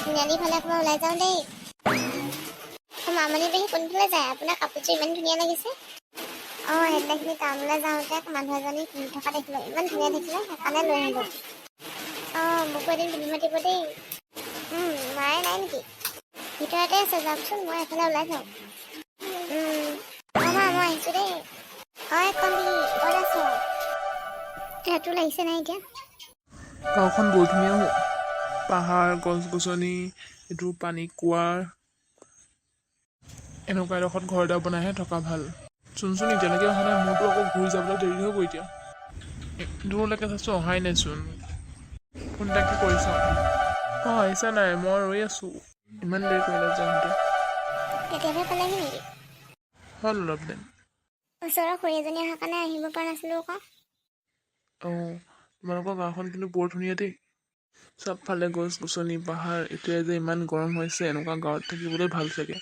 তিনিআলি ফালে অকণমান ওলাই যাওঁ দেই। অ, মামণি পেহী, কোনফালে যায়? আপোনাৰ কাপোৰযোৰ ইমান ধুনীয়া লাগিছে। অঁ, সেইদিনাখিনি টাউনলৈ যাওঁতে মানুহ এজনী পিন্ধি থকা দেখিলোঁ, ইমান ধুনীয়া দেখিলে, সেইকাৰণে লৈ আহিলোঁ। অঁ, মোকো এদিন পিন্ধি মাতিব দেই। মায়ে নাই নেকি? ভিতৰতে আছে, যাওকচোন, মই এফালে ওলাই যাওঁ। অঁ মা, মই আহিছোঁ দেই। অঁ কম্বি, ক'ত আছ? ৰাতো লাগিছে নাই এতিয়া? গাঁওখন বৰ ধুনীয়া হ'ব। পাহাৰ, গছ গছনি, এইটো পানী, কুঁৱাৰ। এনেকুৱা এডোখৰত ঘৰ এটা বনাইহে থকা ভাল। চোনচোন এতিয়ালৈকে অহা নাই, মোৰতো আকৌ ঘূৰি যাবলৈ দেৰি হ'ব এতিয়া। দূৰলৈকে চাইছোঁ, অহাই নাইচোন। ফোন এটাকে কৰি চাওঁ। অঁ, আহিছা নাই? মই ৰৈ আছোঁ। ইমান দেৰি কৰিলে যাওঁতে। কেতিয়াবা পালেহি নেকি? হ'ল অলপ দিন। ওচৰৰ খুৰী এজনী অহাৰ কাৰণে আহিব পৰা নাছিলোঁ আকৌ। অঁ, তোমালোকৰ গাঁওখন কিন্তু বৰ ধুনীয়া দেই। চবফালে গছ গছনি, পাহাৰ। এতিয়া যে ইমান গৰম হৈছে, এনেকুৱা গাঁৱত থাকিবলৈ ভাল চাগে।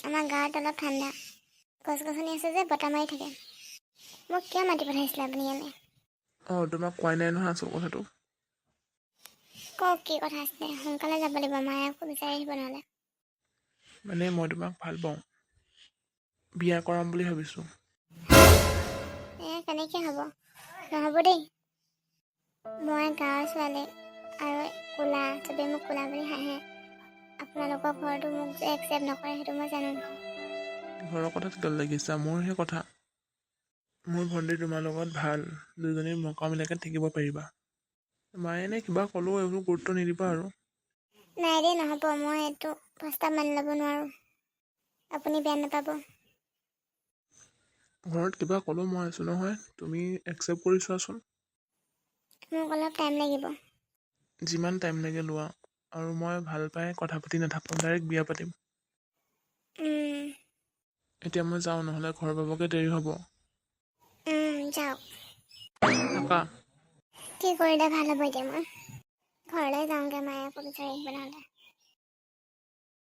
আমাৰ গাঁৱত অলপ ঠাণ্ডা, গছ গছনি আছে যে, বতাহ মাৰি থাকে। মোক কিয় মাতি পঠাইছিলে আপুনি ইয়ালৈ? অঁ, তোমাক কোৱাই নাই নহয় আচল কথাটো। কওক, কি কথা আছিলে? সোনকালে যাব লাগিব, মায়ে আকৌ বিচাৰি আহিব নহ'লে। মানে মই তোমাক ভাল পাওঁ, বিয়া কৰাম বুলি ভাবিছোঁ। এ, কেনেকৈ হ'ব? নহ'ব দেই। মই গাঁৱৰ ছোৱালী আৰু ক'লা, চবেই মোক ক'লা বুলি হাঁহে। আপোনালোকৰ ঘৰতো মোক যে একচেপ্ট নকৰে, সেইটো মই জানো। ঘৰৰ কথাত কিয় লাগিছা? মোৰহে কথা। মোৰ ভণ্টি তোমাৰ লগত ভাল, দুজনী মকামিলাকে থাকিব পাৰিবা। মায়ে এনে কিবা ক'লেও এইবোৰ গুৰুত্ব নিদিবা আৰু। নাই দেই, নহ'ব। মই এইটো প্ৰস্তাৱ মানি ল'ব নোৱাৰোঁ। আপুনি বেয়া নাপাব। ঘৰত কিবা ক'লেও মই আছোঁ নহয়, তুমি একচেপ্ট কৰি চোৱাচোন। মোক অলপ টাইম লাগিব। যিমান টাইম লাগে লোৱা আৰু। মই ভাল পাই কথা পাতি নাথাকোঁ, ডাইৰেক্ট বিয়া পাতিম। এতিয়া মই যাওঁ, নহ'লে ঘৰ পাবগৈ দেৰি হ'ব। যাওক। থাকা। কি কৰিলে ভাল হ'ব এতিয়া? মই ঘৰলৈ যাওঁগৈ, মায়ে আকৌ বিচাৰি আহিব নহ'লে।